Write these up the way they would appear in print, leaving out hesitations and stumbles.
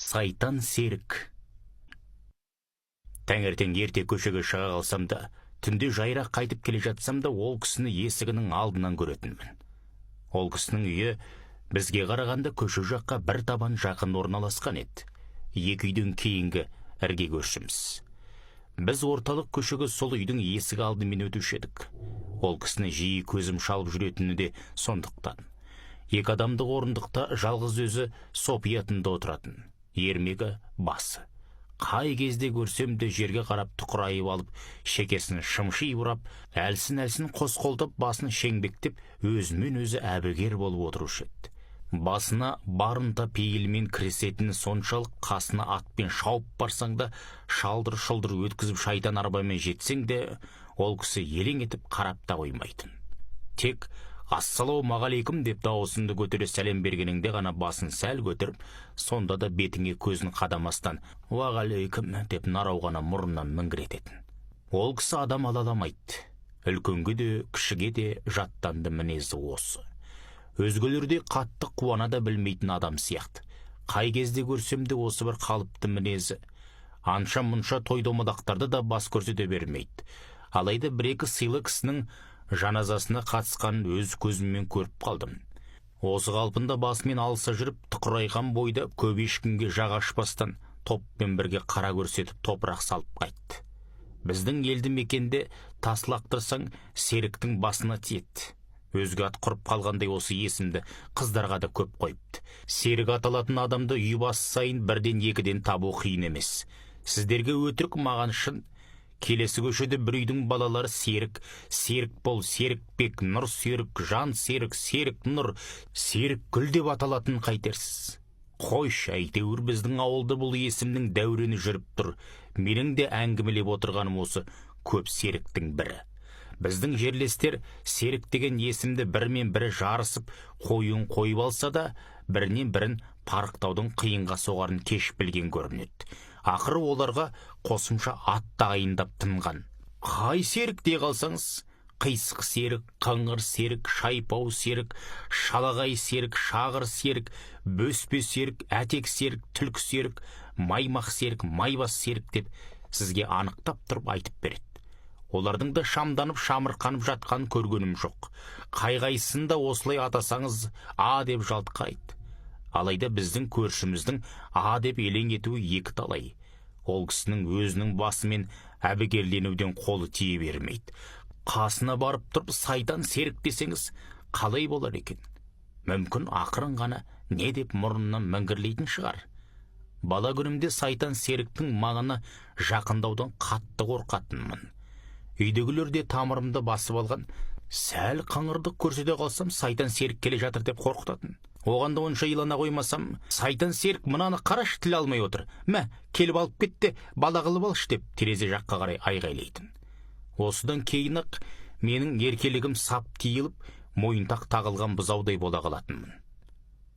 Сайтан Серік. Таңертең ерте көшеге шыға қалсам да, түнде жайырақ қайтып келе жатсам да, ол кісіні есігінің алдынан көретінмін. Ол кісінің үйі бізге қарағанда көше жаққа бір табан жақын орналасқан еді. Екі үйден кейінгі ірге көршіміз. Біз орталық көшеге сол үйдің есік алдымен өтуші едік. Ол кісіні жиі көзім шалып жүретіні де сондықтан. Екі адамдық орындықта жалғыз өзі сопиятында отыратын. Ермегі басы. Қай кезде көрсем де жерге қарап тұқырайып алып, шекесін шымши бұрап, әлсін-әлсін қос қолдап басын шеңбектеп, өзімен өзі әбігер болып отырушы еді. Басына барынта пейілмен кірісетіні соншалық, қасына атпен шауып барсаң да, шалдыр-шұлдыр өткізіп шайтан арбамен жетсең де, ол кісі елең етіп қарап та қоймайтын. Тек «Ассалаумағалейкум» деп дауысыңды көтере сәлем бергеніңде ғана басын сәл көтеріп, сонда да бетіңе көзін қадамастан «Уағалейкум» деп нарау ғана мұрнынан міңгірететін. Ол кісі адам алаламайды. Үлкенге де, кішіге де жаттанды мінезі осы. Өзгелердей қатты қуана да білмейтін адам сияқты. Қай кезде көрсем де осы бір қалыпты мінезі. Анша-мұнша той-домалақтарды да бас көрсете бермейді. Алайда бір-екі сыйлы кісінің жаназасына қатысқанын өз көзіммен көріп қалдым. Осы қалпында басымен алыса жүріп, тұқырайған бойда көп ешкімге жақ ашпастан топпен бірге қара көрсетіп топырақ салып қайтты. Біздің елді мекенде тас лақтырсаң, Серіктің басына тиеді. Өзге ат құрып қалғандай осы есімді қыздарға да көп қойыпты. Серік аталатын адамды үй басы сайын бірден екіден табу қиын емес. Сіздерге өтірік, маған шын. Келесі көшеде бір үйдің балалары Серік, Серік бол, Серікбек, Нұр Серік, Жан Серік, Серік Нұр, Серік Гүл деп аталатын қайтерсіз. Қойшы, әйтеуір біздің ауылда бұл есімнің дәурені жүріп тұр. Менің де әңгімелеп отырғаным осы көп Серіктің бірі. Біздің жерлестер Серік деген есімді бірімен бірі жарысып қоюын қойып алса да, бірінен бірін парықтаудың қиынға соғарын кеш білген көрінеді. Ақыры оларға қосымша ат тағайындап тынған. Қай Серік дей қалсаңыз, қисық Серік, қыңыр Серік, шайпау Серік, шалағай Серік, шағыр Серік, бөспе Серік, әтек Серік, түлкі Серік, маймақ Серік, майбас Серік деп сізге анықтап тұрып айтып береді. Олардың да шамданып шамырқанып жатқанын көргенім жоқ. Қай-қайсысын да осылай атасаңыз, а деп жалт қарайды. Алайда біздің көршіміздің а деп елең етуі екі талай. Ол кісінің өзінің басымен әбігерленуден қолы тие бермейді. Қасына барып тұрып «Сайтан Серік» десеңіз, қалай болар екен? Мүмкін, ақырын ғана не деп мұрнынан міңгірлейтін шығар. Бала күнімде Сайтан Серіктің маңына жақындаудан қатты қорқатынмын. Үйдегілер де тамырымды басып алған, сәл қыңырлық көрсете қалсам, «Сайтан Серік келе жатыр» деп қорқытатын. Оған да онша илана қоймасам, «Сайтан Серік, мынаны қарашы, тіл алмай отыр, мә, келіп алып кет те, бала қылып алшы» деп терезе жаққа қарай айғайлайтын. Осыдан кейін ақ менің еркелігім сап тиылып, мойынтақ тағылған бұзаудай бола қалатынмын.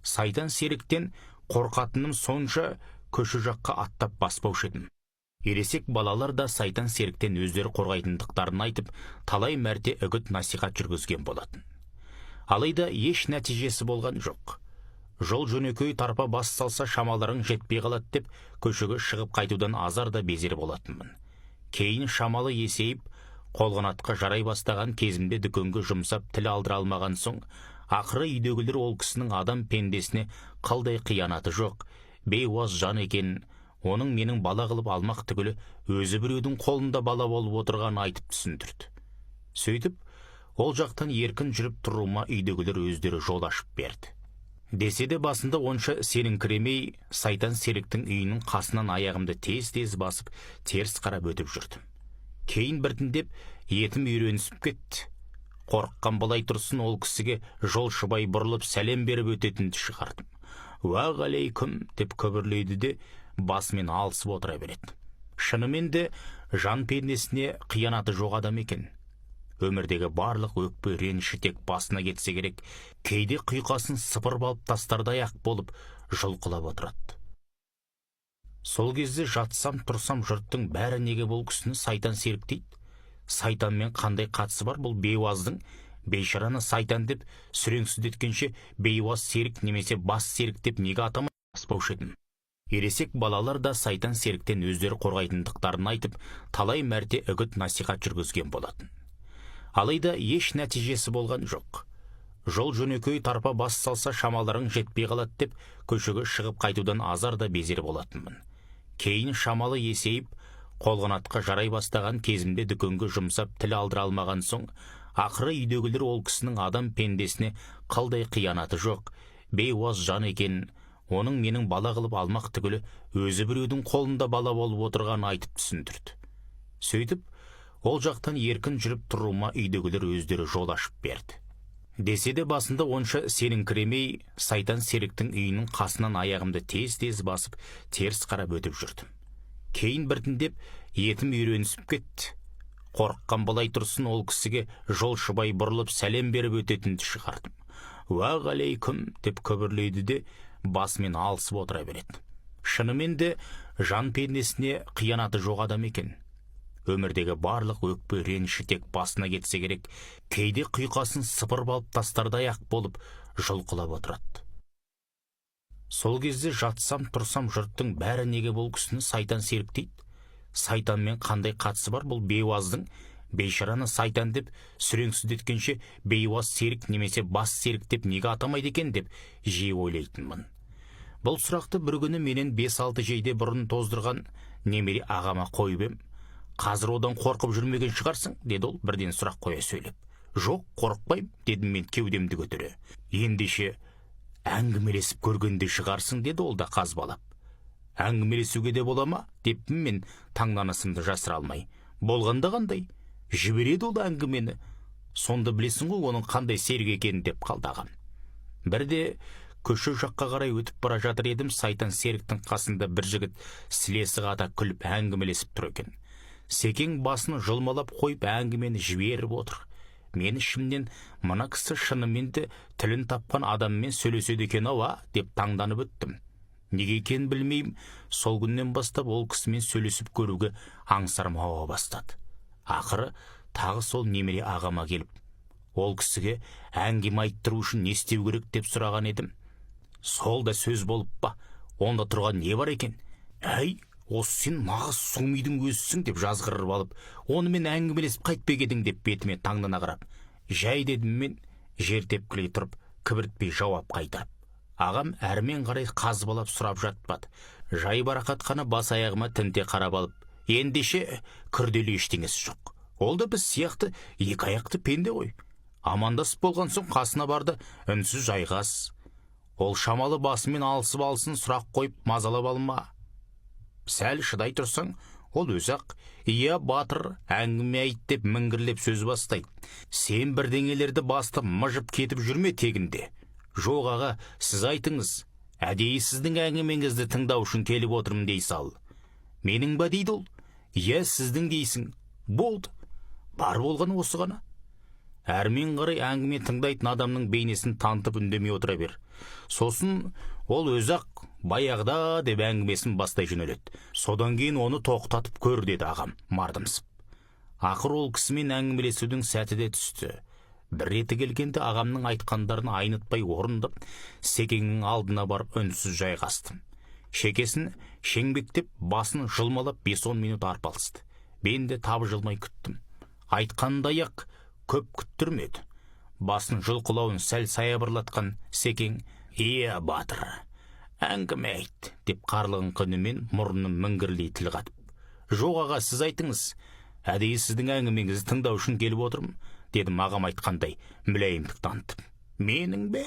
Сайтан Серіктен қорқатыным сонша, көше жаққа аттап баспаушы едім. Ересек балалар да Сайтан Серіктен өздері қорғайтындықтарын айтып, талай мәрте үгіт насихат жүргізген болатын. Алайда еш нәтижесі болған жоқ. Жол жөнекей тарпа бас салса, шамаларың жетпей қалады деп көшеге шығып қайтудан азар да безер болатынмын. Кейін шамалы есейіп, қолғанатқа жарай бастаған кезімде дүкенге жұмсап тіл алдыра алмаған соң, ақыры үйдегілер ол кісінің адам пендесіне қылдай қиянаты жоқ, бейуаз жан екен, оның менің бала қылып алмақ түгілі, өзі біреудің қолында бала болып отырғанын айтып түсіндірді. Сөйтіп, ол жақтан еркін жүріп тұруыма үйдегілер өздері жол ашып берді. Десе де басында онша сеніңкіремей, Сайтан Серіктің үйінің қасынан аяғымды тез-тез басып, теріс қарап өтіп жүрдім. Кейін біртіндеп етім үйренісіп кетті. Қорыққан былай тұрсын, ол кісіге жолшыбай бұрылып сәлем беріп өтетінді шығардым. «Уағалейкум» деп күбірлейді де, басымен алысып отыра береді. Шынымен де жан пендесіне қиянаты жоқ адам екен. Өмірдегі барлық өкпе реніші тек басына кетсе керек, кейде құйқасын сыпырып алып тастардай ақ болып жұлқылап отырады. Сол кезде жатсам тұрсам, жұрттың бәрі неге бұл кісіні Сайтан Серік дейді? Сайтанмен қандай қатысы бар бұл бейуаздың? Бейшараны сайтан деп сүреңсіздеткенше, бейуаз Серік немесе бас Серік деп неге атамай баспаушы едім. Ересек балалар да сайтан серіктен өздері қорғайтындықтарын айтып, талай мәрте үгіт насихат жүргізген болатын. Алайда еш нәтижесі болған жоқ. Жол жөнекей тарпа бас салса шамаларың жетпей қалады деп көшеге шығып қайтудан азар да безер болатынмын. Кейін шамалы есейіп, қолғанатқа жарай бастаған кезімде дүкенге жұмсап тіл алдыра алмаған соң, ақыры үйдегілер ол кісінің адам пендесіне қылдай қиянаты жоқ, бейуаз жан екен, оның менің бала қылып алмақ түгілі өзі біреудің қолында бала болып отырғанын айтып түсіндірді. Сөйтіп, ол жақтан еркін жүріп тұруыма үйдегілер өздері жол ашып берді. Десе де басында онша сеніңкіремей, сайтан серіктің үйінің қасынан аяғымды тез-тез басып, теріс қарап өтіп жүрдім. Кейін біртіндеп етім үйренісіп кетті. Қорыққан былай тұрсын, ол кісіге жолшыбай бұрылып сәлем беріп өтетінді шығардым. Уағалейкум деп күбірлейді де басымен алысып отыра береді. Шынымен де жан пендесіне қиянаты жоқ адам екен. Өмірдегі барлық өкпе реніші тек басына кетсе керек, кейде құйқасын сыпырып алып тастардай ақ болып жұлқылап отырады. Сол кезде жатсам тұрсам жұрттың бәрі неге бұл кісіні сайтан серік дейді? Сайтанмен қандай қатысы бар бұл бейуаздың? Бейшараны сайтан деп сүреңсіздеткенше бейуаз серік немесе бас серік деп неге атамайды екен деп жиі ойлайтынмын. Бұл сұрақты бір күні менен 5-6 жейде бұрын тоздырған немере ағама қойып ем. Қазір одан қорқып жүрмеген шығарсың, деді ол бірден сұрақ қоя сөйлеп. Жоқ, қорықпаймын, дедім мен кеудемді көтере. Ендеше әңгімелесіп көргенде шығарсың, деді ол да қазбалап. Әңгімелесуге де бола ма, деппін мен таңданысымды жасыра алмай. Болғанда қандай? Жібереді ол әңгімені. Сонда білесің ғой оның қандай серік екенін, деп қалды ағам. Бірде көше жаққа қарай өтіп бара жатыр едім, сайтан серіктің қасында бір жігіт сілесі қата күліп әңгімелесіп тұр екен. Секең басын жұлмалап қойып әңгімені жіберіп отыр. Мен ішімнен мына кісі шынымен де тілін тапқан адаммен сөйлеседі екен ау, а деп таңданып өттім. Неге екенін білмеймін, сол күннен бастап ол кісімен сөйлесіп көруге аңсарым ауа бастады. Ақыры тағы сол немере ағама келіп, ол кісіге әңгіме айттыру үшін не істеу керек деп сұраған едім. Сол да сөз болып па, онда тұрған не бар екен? Әй, осы сен нағыз сумидің өзісің деп жазғырып алып, онымен әңгімелесіп қайтпек едің деп бетіме таңдана қарап. Жай дедім мен, жер тепкілей тұрып, кібіртпей жауап қайтарып. Ағам әрмен қарай қазбалап сұрап жатпады. Жайбарақат қана бас аяғыма тінте қарап алып, ендеше күрделі ештеңесі жоқ. Ол да біз сияқты екі аяқты пенде ғой. Амандасып болған соң қасына барды, үнсіз жайғас. Ол шамалы басымен алысып алсын, сұрақ қойып мазалап алма. Сәл шыдай тұрсаң, ол өзі-ақ, иә батыр, әңгіме айт деп міңгірлеп сөз бастайды. Сен бірдеңелерді бастып мыжып кетіп жүрме тегінде. Жоқ аға, сіз айтыңыз, әдейі сіздің әңгімеңізді тыңдау үшін келіп отырмын дей сал. Менің ба дейді ол? Иә, сіздің дейсің. Болды. Бар болған осы ғана. Әрмен қарай әңгіме тыңдайтын адамның бейнесін танытып үндемей отыра бер. Сосын ол өзі-ақ баяғыда деп әңгімесін бастай жөнеледі. Содан кейін оны тоқтатып көр, деді ағам мардымсып. Ақыры ол кісімен әңгімелесудің сәті де түсті. Бір реті келгенде ағамның айтқандарын айнытпай орындап, Секеңнің алдына барып үнсіз жайғастым. Шекесін шеңбектеп, басын жұлмалап 5-10 минут арпалысты. Мен де табжылмай күттім. Айтқандай-ақ көп күттірмеді. Басын жұлқылауын сәл саябырлатқан Секең, «Иә, батыр, әңгіме айт», деп қарлығыңқы үнімен мұрнын міңгірлей тіл қатып. «Жоқ аға, сіз айтыңыз, әдейі сіздің әңгімеңізді тыңдау үшін келіп отырмын», дедім ағам айтқандай мүләйімдік танытып. «Менің бе?»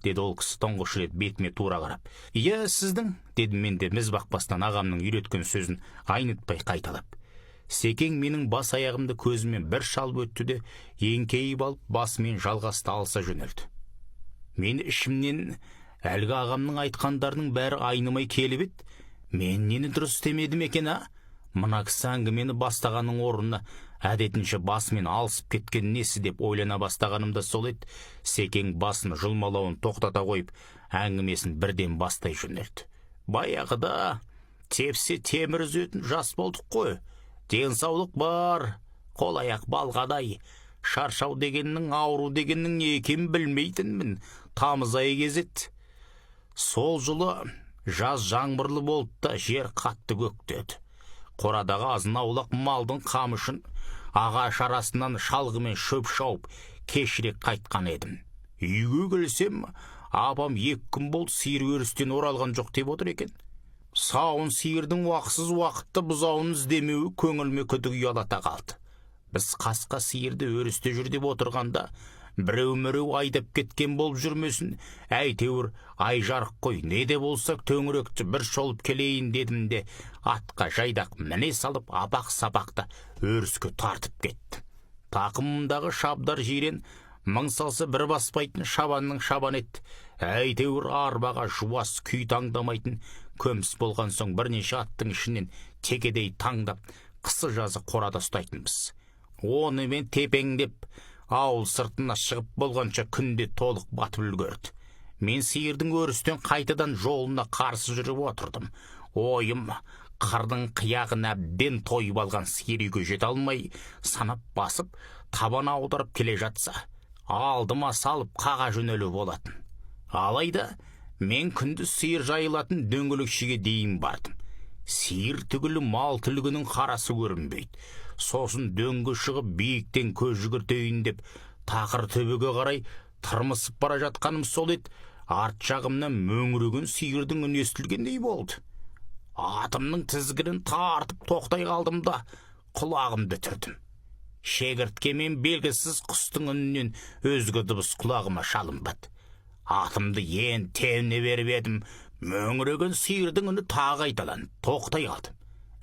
деді ол кісі тұңғыш рет бетіме тура қарап. «Иә, сіздің», дедім мен де міз бақпастан ағамның үйреткен сөзін айнытпай қайталап. Секең менің бас аяғымды көзімен бір шалып өтті де, еңкейіп алып басымен жалғасты алыса жөнелді. Мен ішімнен әлгі ағамның айтқандарының бәрі айнымай келіп еді. Мен нені дұрыс істемедім екен, а? Мына кісі әңгімені бастағанның орнына әдетінше басымен алысып кеткен несі деп ойлана бастағанымда сол еді. Секең басын жұлмалауын тоқтата қойып, әңгімесін бірден бастай жөнелді. Баяғыда тепсе темір үзетін жас болдық қой. Денсаулық бар, қол аяқ балғадай. Шаршау дегеннің, ауру дегеннің не екенін білмейтінмін. Тамыз айы кезі еді. Сол жылы Жаз жаңбырлы болды да жер қатты көктеді. Қорадағы азын-аулақ малдың қамышын ағаш арасынан шалғымен шөп шауып кешірек қайтқан едім. Үйге келсем, апам 2 күн болды сиыр өрістен оралған жоқ деп отыр екен. Сауын сиырдың уақытсыз уақытты бұзауын іздемеуі көңіліме күдік ұялата қалды. Біз қасқа сиырды өрісте жүр деп отырғанда, біреу-міреу айдап кеткен болып жүрмесін, әйтеуір ай жарық қой, не де болса төңіректі бір шолып келейін дедім де, атқа жайдақ міне салып апақ-сапақты өріске тартып кетті. Тақымымдағы шабдар жирен мың салса бір баспайтын шабанның шабан ет, әйтеуір арбаға жуас күй таңдамайтын көміс болған соң бірнеше аттың ішінен текедей таңдап қысы жазы қорада ұстайтынбыз. Онымен тепеңдеп ауыл сыртына шығып болғанша күнде толық батып үлгерді. Мен сиырдың өрістен қайтадан жолына қарсы жүріп отырдым. Ойым қырдың қияғын әбден тойып алған сиыр үйге жете алмай, санап басып, табан аударып келе жатса, алдыма салып қаға жөнелу болатын. Алайда мен күндіз сиыр жайылатын дөңгелекшіге дейін бардым. Сиыр түгілі мал түлігінің қарасы көрінбейді. Сосын дөңге шығып биіктен көз жүгіртейін деп тақыр төбеге қарай тырмысып бара жатқаным сол еді, арт жағымнан мөңіреген сиырдың үні естілгендей болды. Атымның тізгінін тартып тоқтай қалдым да құлағымды түрдім. Шегіртке мен белгісіз құстың үнінен өзге дыбыс құлағыма шалынбады. Атымды ен тебіне беріп едім, мөңіреген сиырдың үні тағы қайталанды. Тоқтай қалдым.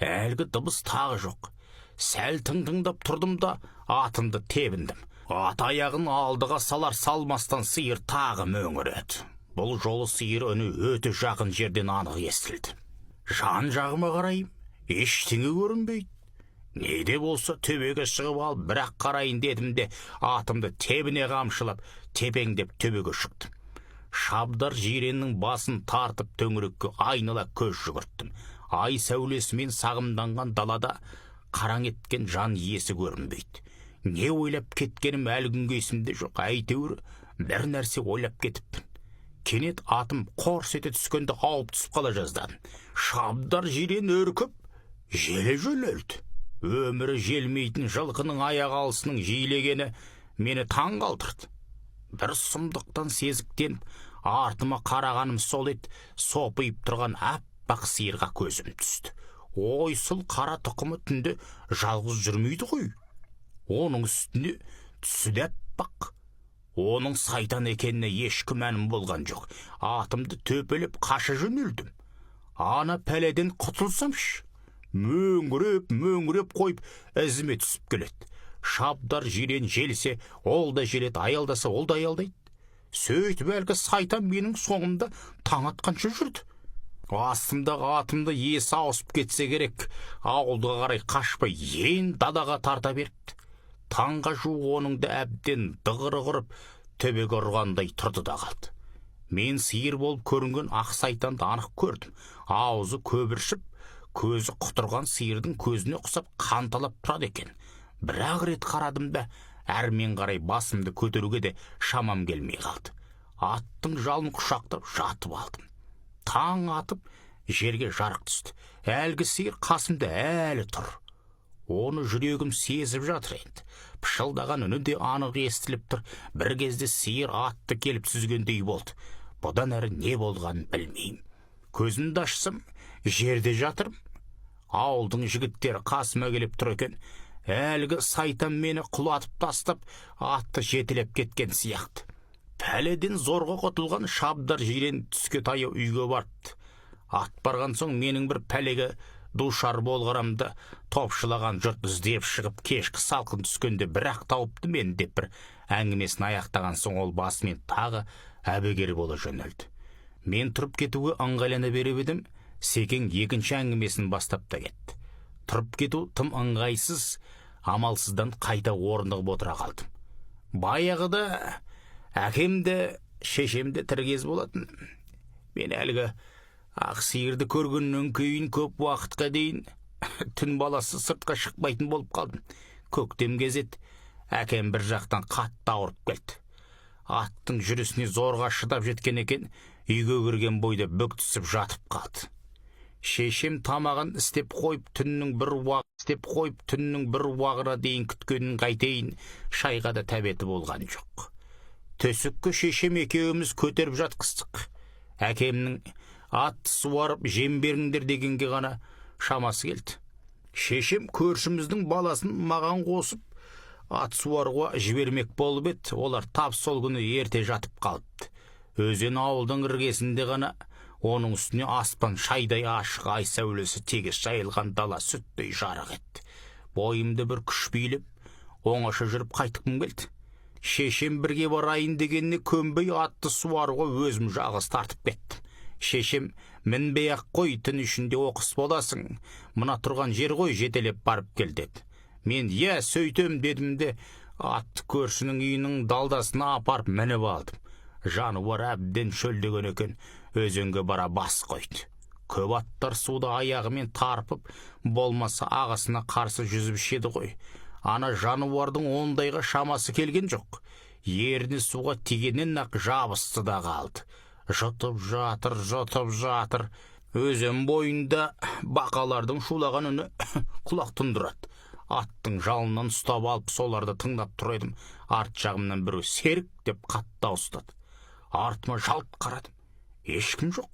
Әлгі дыбыс тағы жоқ. Сәл тың-тыңдап тұрдым да атымды тебіндім. Ат аяғын алдыға салар салмастан сиыр тағы мөңіреді. Бұл жолы сиыр үні өте жақын жерден анық естілді. Жан жағыма қарайым, ештеңе көрінбейді. Не де болса төбеге шығып алып бірақ қарайын дедім де атымды тебіне қамшылап тепеңдеп төбеге шықтым. Шабдар жиреннің басын тартып төңірекке айнала көз жүгірттім. Ай сәулесімен сағымданған далада қараң еткен жан иесі көрінбейді. Не ойлап кеткенім әлі күнге есімде жоқ, әйтеуір бір нәрсе ойлап кетіппін. Кенет атым қорс ете түскенде ауып түсіп қала жаздадым. Шабдар жирен үркіп желе жөнелді. Өмірі желмейтін жылқының аяқ алысының жиілегені мені таң қалдырды. Бір сұмдықтан сезіктеніп артыма қарағаным сол еді, сопиып тұрған аппақ сиырға көзім түсті. Ойсыл қара тұқымы түнде жалғыз жүрмейді ғой. Оның үстіне түсі де аппақ. Оның сайтан екеніне еш күмәнім болған жоқ. Атымды төпелеп қаша жөнелдім. Ана пәледен құтылсамшы. Мөңіреп, мөңіреп қойып ізіме түсіп келеді. Шабдар жирен желсе, ол да желеді, аялдаса, ол да аялдайды. Сөйтіп әлгі сайтан менің соңымда таң атқанша жүрді. Астымдағы атымды есі ауысып кетсе керек, ауылға қарай қашпай ен далаға тарта беріпті. Таңға жуық оның да әбден дығыры құрып, төбеге ұрғандай тұрды да қалды. Мен сиыр болып көрінген ақ сайтанды анық көрдім. Аузы көбіршіп, көзі құтырған сиырдың көзіне ұқсап қанталап тұрады екен. Бір-ақ рет қарадым да, әрмен қарай басымды көтеруге де шамам келмей қалды. Аттың жалын құшақтап жатып алдым. Таң атып жерге жарық түсті. Әлгі сиыр қасымда әлі тұр. Оны жүрегім сезіп жатыр енді. Пышылдаған үні де анық естіліп тұр. Бір кезде сиыр атты келіп сүзгендей болды. Бұдан әрі не болғанын білмеймін. Көзімді ашсам, жерде жатырмын. Ауылдың жігіттері қасыма келіп тұр екен. Әлгі сайтан мені құлатып тастап, атты жетелеп кеткен сияқты. Пәледен зорға құтылған шабдар жирен түске таяу үйге барыпты. Ат барған соң менің бір пәлеге душар болғарамды топшылаған жұрт іздеп шығып, кешкі салқын түскенде бірақ тауыпты мен деп бір әңгімесін аяқтаған соң ол басымен тағы әбігер бола жөнелді. Мен тұрып кетуге ыңғайлана беріп едім, Секең екінші әңгімесін бастап та кетті. Тұрып кету тым ыңғайсыз, амалсыздан қайта орнығып отыра қалдым. Баяғыда әкем де шешем де тірі кез болатын. Мен әлгі ақ сиырды көргеннен кейін көп уақытқа дейін түн баласы сыртқа шықпайтын болып қалдым. Көктем кезі еді, әкем бір жақтан қатты ауырып келді. Аттың жүрісіне зорға шыдап жеткен екен, Үйге кірген бойда бүк түсіп жатып қалды. Шешем тамағын істеп қойып, түннің бір уағына дейін күткенін қайтейін, шайға да тәбеті болған жоқ. Төсекке шешем екеуміз көтеріп жатқыздық. Әкемнің атты суарып жем беріңдер дегенге ғана шамасы келді. Шешем көршіміздің баласын маған қосып ат суаруға жібермек болып еді, олар тап сол күні ерте жатып қалыпты. Өзен ауылдың іргесінде ғана, оның үстіне аспан шайдай ашық, ай сәулесі тегіс жайылған дала сүттей жарық еді. Бойымды бір күш билеп, оңаша жүріп қайтқым келді. Шешем бірге барайын дегеніне көнбей атты суаруға өзім жалғыз тартып кеттім. Шешем, мінбей-ақ қой, түн ішінде оқыс боласың, мына тұрған жер ғой, жетелеп барып кел деді. Мен иә, сөйтем дедім де, атты көршінің үйінің далдасына апарып мініп алдым. Жануар әбден шөлдеген екен, өзенге бара бас қойды. Көп аттар суды аяғымен тарпып, болмаса ағысына қарсы жүзіп ішеді ғой. Ана жануардың ондайға шамасы келген жоқ. Ерні суға тигеннен-ақ жабысты да қалды. Жұтып жатыр, жұтып жатыр. Өзен бойында бақалардың шулаған үні құлақ тұндырады. Аттың жалынан ұстап алып, соларды тыңдап тұр едім. Арт жағымнан біреу серік деп қатты дауыстады. Артыма жалт қарадым. Ешкім жоқ.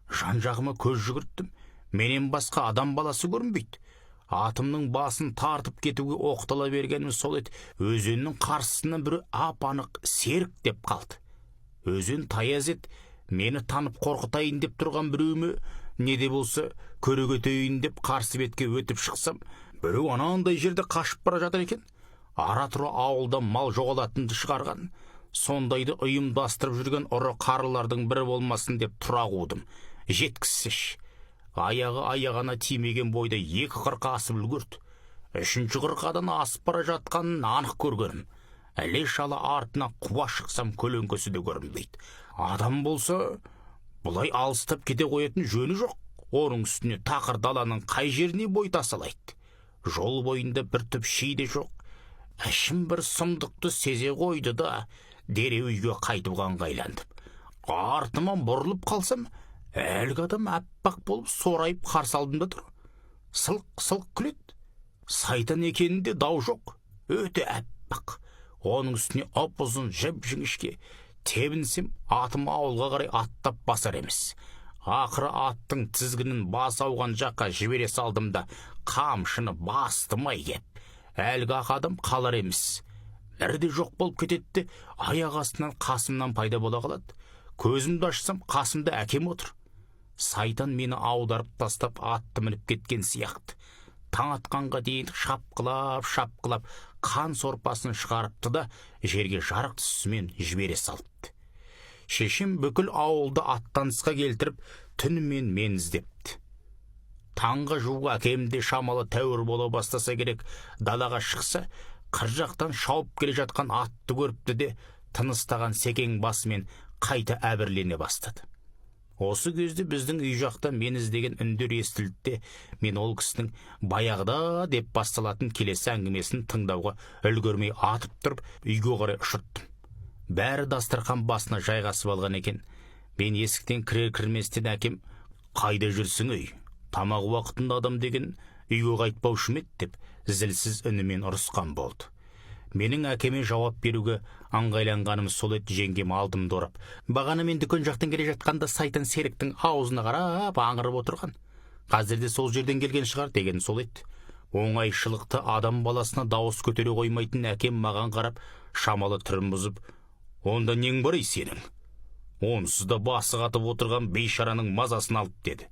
Жан жағыма көз жүгірттім. Менен басқа адам баласы көрінбейді. Атымның басын тартып кетуге оқтала бергенім сол еді. Өзеннің қарсысынан біреу ап-анық серік деп қалды. Өзен таяз еді, мені танып қорқытайын деп тұрған біреу ме, не де болса көре кетейін деп қарсы бетке өтіп шықсам, біреу анандай жерде қашып бара жатыр екен. Ара-тұра ауылда мал жоғалатынды шығарған. Сондайды ұйымдастырып жүрген ұры қарылардың бірі болмасын деп тұра қудым. Жеткізсеш. Аяғы аяғына тимеген бойда екі қырқа асып үлгерді. Үшінші қырқадан асып бара жатқанын анық көргенім. Іле шала артына қуа шықсам, көлеңкесі де көрінбейді. Адам болса, бұлай алыстап кете қоятын жөні жоқ. Оның үстіне тақыр даланың қай жеріне бой тасалайды. Жол бойында бір түп ши де жоқ. Ішім бір сұмдықты сезе қойды да, дереу үйге қайтуға ыңғайландым. Артыма бұрылып қалсам, әлгі адам аппақ болып сорайып қарсы алдымда тұр. Сылқ-сылқ күледі. Сайтан екенінде дау жоқ. Өте аппақ. Оның үстіне ұп-ұзын жіп-жіңішке. Тебінсем, атым ауылға қарай аттап басар емес. Ақыры аттың тізгінін бас ауған жаққа жібере салдым да, қамшыны бастым-ай кеп. Әлгі ақ адам қалар емес. Бірде жоқ болып кетеді де, аяқ астынан қасымнан пайда бола қалады. Көзімді ашсам, қасымда әкем отыр. Сайтан мені аударып тастап, атты мініп кеткен сияқты. Таң атқанға дейін шапқылап, шапқылап, қан сорпасын шығарыпты да, жерге жарық түсісімен жібере салыпты. Шешем бүкіл ауылды аттанысқа келтіріп, түнімен мен іздепті. Таңға жуық әкем де шамалы тәуір бола бастаса керек, далаға шықса, қыр жақтан шауып келе жатқан атты көріпті де, тыныстаған секең басымен қайта әбірлене бастады. Осы кезде біздің үй жақта мен іздеген үндер естілді де, мен ол кісінің баяғыда деп басталатын келесі әңгімесін тыңдауға үлгермей атып тұрып үйге қарай ұшырттым. Бәрі дастархан басына жайғасып алған екен. Мен есіктен кірер кірместен әкем, «Қайда жүрсің ей? Тамақ уақытында адам деген үйге қайтпаушы ма еді?» деп зілсіз үнімен ұрысқан болды. Менің әкеме жауап беруге ыңғайланғаным сол еді, жеңгем алдымды орап, бағана мен дүкен жақтан келе жатқанда сайтан серіктің аузына қарап аңырып отырған. Қазір де сол жерден келген шығар деген сол еді. Оңайшылықты адам баласына дауыс көтере қоймайтын әкем маған қарап, шамалы түрін бұзып, «Онда нең бар ей сенің? Онсыз да басы қатып отырған бейшараның мазасын алып», деді.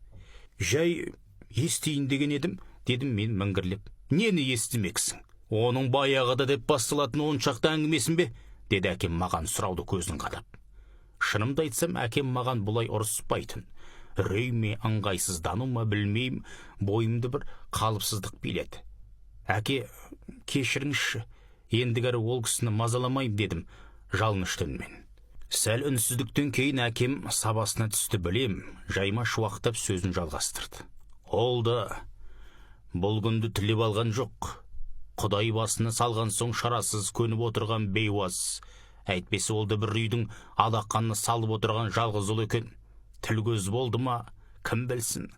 «Жай естейін деген едім», дедім мен міңгірлеп. «Нені естімексің? Оның баяғыда деп басталатын он шақты әңгімесін бе?» деді әкем маған сұрауды көзін қадап. Шынымды айтсам, әкем маған бұлай ұрыспайтын. Үрей ме, ыңғайсыздану ма, білмеймін, бойымды бір қалыпсыздық биледі. «Әке, кешіріңізші, ендігәрі ол кісіні мазаламаймын», дедім жалынышты үнмен. Сәл үнсіздіктен кейін әкем сабасына түсті білем, жайма шуақтап сөзін жалғастырды. «Ол да бұл күнді тілеп алған жоқ. Құдай басына салған соң шарасыз көніп отырған бейуаз. Әйтпесе ол да бір үйдің алақанына салып отырған жалғыз ұл екен. Тіл көз болды ма, кім білсін.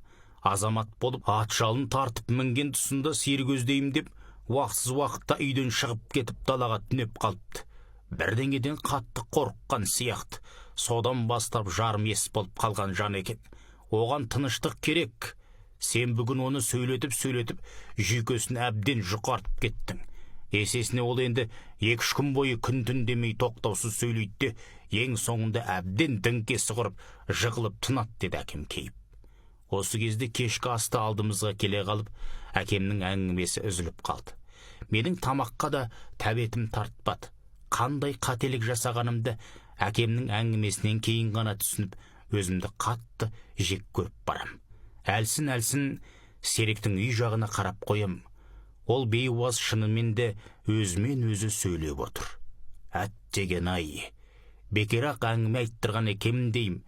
Азамат болып ат жалын тартып мінген тұсында сиыр көздеймін деп уақытсыз уақытта үйден шығып кетіп далаға түнеп қалыпты. Бірдеңеден қатты қорыққан сияқты. Содан бастап жарым ес болып қалған жан екен. Оған тыныштық керек. Сен бүгін оны сөйлетіп-сөйлетіп жүйкесін әбден жұқартып кеттің. Есесіне ол енді 2-3 күн бойы күн-түн демей тоқтаусыз сөйлейді де, ең соңында әбден діңкесі құрып, жығылып тынады, деді әкем кейіп. Осы кезде кешкі асты алдымызға келе қалып, әкемнің әңгімесі үзіліп қалды. Менің тамаққа да тәбетім тартпады. Қандай қателік жасағанымды әкемнің әңгімесінен кейін ғана түсініп, өзімді қатты жек көріп барам. Әлсін-әлсін Серіктің үй жағына қарап қоям. Ол бейуаз шынымен де өзімен өзі сөйлеп отыр. Әттеген-ай, бекер-ақ әңгіме айттырған екем деймін.